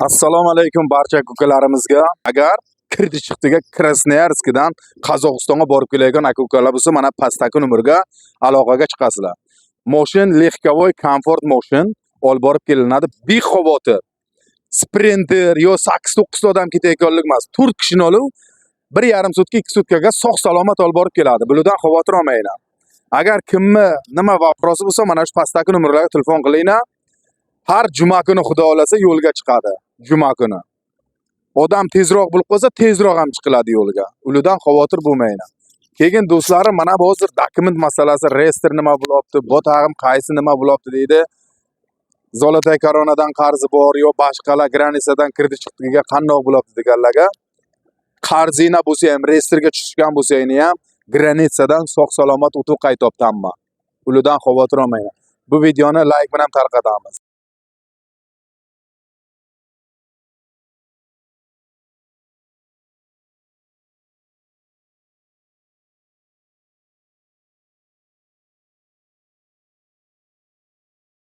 Assalomu alaykum barcha ukalarimizga. Agar kirdi chiqdiga Krasnoyarskdan Qozog'istonga borib kelayotgan aka ukalar bo'lsa, mana pastdagi nomerga aloqaga chiqasizlar. Moshin легковой, комфорт moshin olib borib kelinadi bexavotir. Sprinter yo 8-9 ta odam ketayotganlik emas. 4 kishini olib 1,5 sutka, 2 sutkaga sog' salomat olib borib keladi. Bulardan xavotir olmanglar. Agar kimni nima вопросы bo'lsa, mana shu pastdagi nomerlarga telefon qilinglar. Har juma kuni, Xudo xolasa, yo'lga chiqadi. Juma kuni. Odam tezroq bo'lib qolsa, tezroq ham chiqiladi yo'lga. Ulardan xavotir bo'lmanglar. Keyin, do'stlarim, mana bu hozir dokument masalasi, reestr nima bo'lyapti, bu tag'im qaysi nima bo'lyapti deydi. Золотая Коронадан qarzi bor yo boshqalar граница dan kirdi chiqdiga qandoq bo'lyapti deganlarga, qarzinglar bo'lsa ham, reestrga tushgan bo'lsangni ham, граница dan sog' salomat o'tib qaytyapti hamma. Ulardan xavotir olmanglar. Bu videoni layk bilan tarqatamiz.